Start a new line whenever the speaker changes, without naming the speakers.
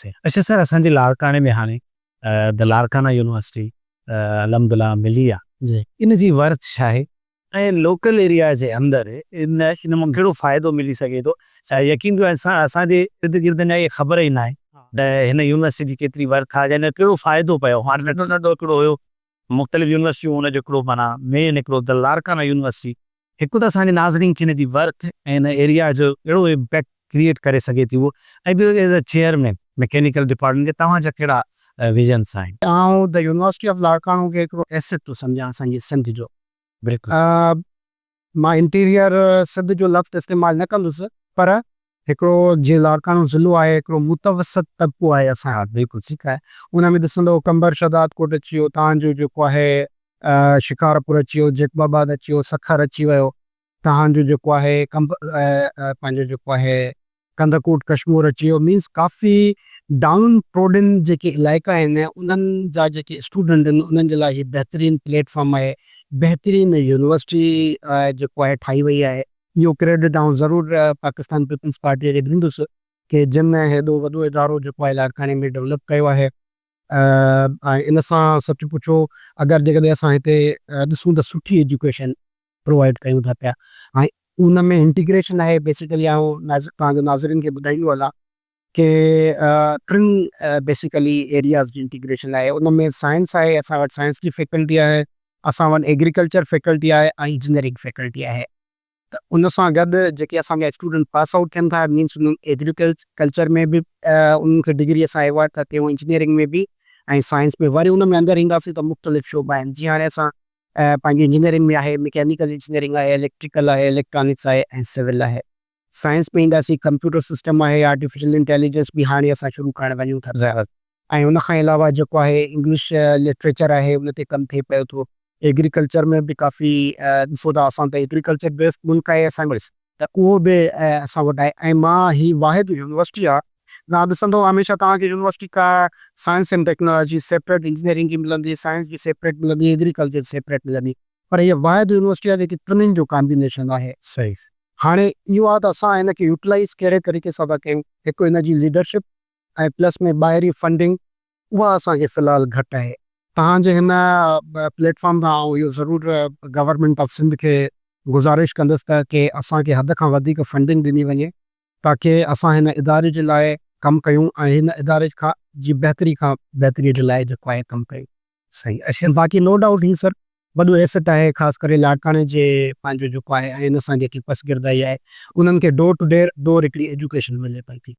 اڇا سر اسان جي لاڙڪاڻي ۾ هاڻي The Larkana University الحمدلله ملي آ ان جي ورٿ ڇا آهي ۽ لوڪل ايريا جي اندر ان ان مان ڪهڙو فائدو ملي سگهي ٿو يقين ڪيو اسان اسان جي ارد گرد اڃا اها خبر ئي ناهي ته هن يونيورسٽي جي ڪيتري ورٿ آهي يا ان جو ڪهڙو فائدو پيو هاڻي ننڍو ننڍو هڪڙو هيو مختلف يونيورسٽيون ان جو هڪڙو معنيٰ مين هڪڙو The Larkana University هڪ ته اسان جي ناظرين کي ان جي ورٿ ۽ ان ايريا جو ڪهڙو امپيڪٽ ڪريئيٽ ڪري سگهي ٿي اهو ۽ ٻيو as A chairman mechanical department کي توهان جا ڪهڙا ويزنس آهن.
آئون the university of Larkana کي هڪڙو ايسيٽ ٿو سمجهان اسان جي سنڌ جو.
بلڪل.
مان انٽيريئر سنڌ جو لفظ استعمال نه ڪندس پر هڪڙو جيئن لاڙڪاڻو ضلعو آهي هڪڙو متوسط طبقو آهي اسان وٽ بلڪل ٺيڪ آهي ان ۾ ڏسندو قمبر شهداد ڪوٽ اچي ويو تان جو جيڪو آهي شڪارپور اچي ويو جيڪب آباد اچي ويو سکر اچي ويو تان جو جيڪو آهي پنهنجو جيڪو آهي ڪنڌڪوٽ ڪشمور اچي ويو مينس ڪافي ڊائون ٽروڊن جيڪي علائقا آهن انهن جا جيڪي اسٽوڊنٽ آهن انهن جي لاء هي بهترين پليٽ فارم آهي بهترين يونيورسٽي جيڪو آهي ٺاهي وئي آهي. اهو ڪريڊٽ آئون ضرور پاڪستان پيپلز پارٽيء کي ڏيندس ڪي جن هيڏو وڏو ادارو جيڪو آهي لاڙڪاڻي ۾ ڊولپ ڪيو آهي ۽ ان سان سچ پڇو اگر جيڪڏهن اسان هتي ڏسون ته سٺي ايجوڪيشن پرووائيڊ ڪيون ٿا پيا ۽ ان ۾ انٽيگريشن آهي بيسيڪلي آئون توهان جي ناظرين کي ٻڌائيندو هلان ڪي ٽن بيسيڪلي ايرياز جي انٽيگريشن آهي ان ۾ سائنس آهي اسان وٽ سائنس جي فيڪلٽي آهي اسان وٽ ايگريڪلچر فيڪلٽي آهي ۽ انجنيئرنگ فيڪلٽي آهي ته ان سان گڏ جيڪي اسان جا اسٽوڊنٽ پاس آئوٽ ٿين ٿا مينس انهن ايگريڪلچر ۾ به انهن کي ڊگري اسان ايوارڊ ٿا ڪيون انجنيئرنگ ۾ به ۽ سائنس ۾ وري ان ۾ اندر اينداسين ته مختلف شعبا آهن جيئن هاڻي اسان پنهنجي انجنيئرنگ ۾ آهي مڪينيڪل انجنيئرنگ آهي اليڪٽريڪل آهي اليڪٽرانڪس آهي ۽ سول آهي سائنس ۾ اينداسين ڪمپيوٽر سسٽم آهي آرٽيفيشل انٽيليجنس به هاڻي اسان شروع ڪرڻ وڃون ٿا پيا ۽ ان کان علاوه جيڪو آهي انگلش لٽريچر آهي ان تي ڪم ٿئي پيو ٿو ايگريڪلچر ۾ به ڪافي ڏسو ٿا اسان ته ايگريڪلچر بيسڊ ملڪ آهي اسان جو ته اهو به اسان وٽ آهي ۽ مان هي واحد يونيورسٽي آهي توهان ڏسندو هميشه توهان کي يونيورسٽي ڪا science and technology separate engineering جي ملندي سائنس جي سيپريٽ ملندي ايگريڪلچر جي سيپريٽ ملندي پر هيء واحد يونيورسٽي آهي جيڪي ٽنهي جو ڪامبينيشن آهي.
صحيح.
هاڻي اهو آهي ته اسان هن کي يوٽيلائيز ڪهڙي طريقي سان ٿا ڪيون، هڪ هن جي ليڊرشپ ۽ پلس ۾ ٻاهرين فنڊنگ اها اسان کي في الحال گهٽ آهي. توهان جي هن پليٽ فارم تان آئون اهو ضرور گورنمينٽ آف سنڌ کي گذارش ڪندس ته ڪي اسان کي حد کان وڌيڪ فنڊنگ ڏني وڃي تاڪه اسان هن اداري جي لاء ڪم ڪيون ۽ هن اداري کان جي بهتري کان بهتري جي لاء جيڪو آهي ڪم ڪيون.
صحيح اشين.
باقي نو ڊائوٽ هي سر وڏو ايسٽ آهي خاص ڪري لاڙڪاڻي جي پنهنجو جيڪو آهي ۽ ان سان جيڪي پسگردائي آهي انهن کي ڊور ٽو ڊور هڪڙي ايجوڪيشن ملي پئي ٿي.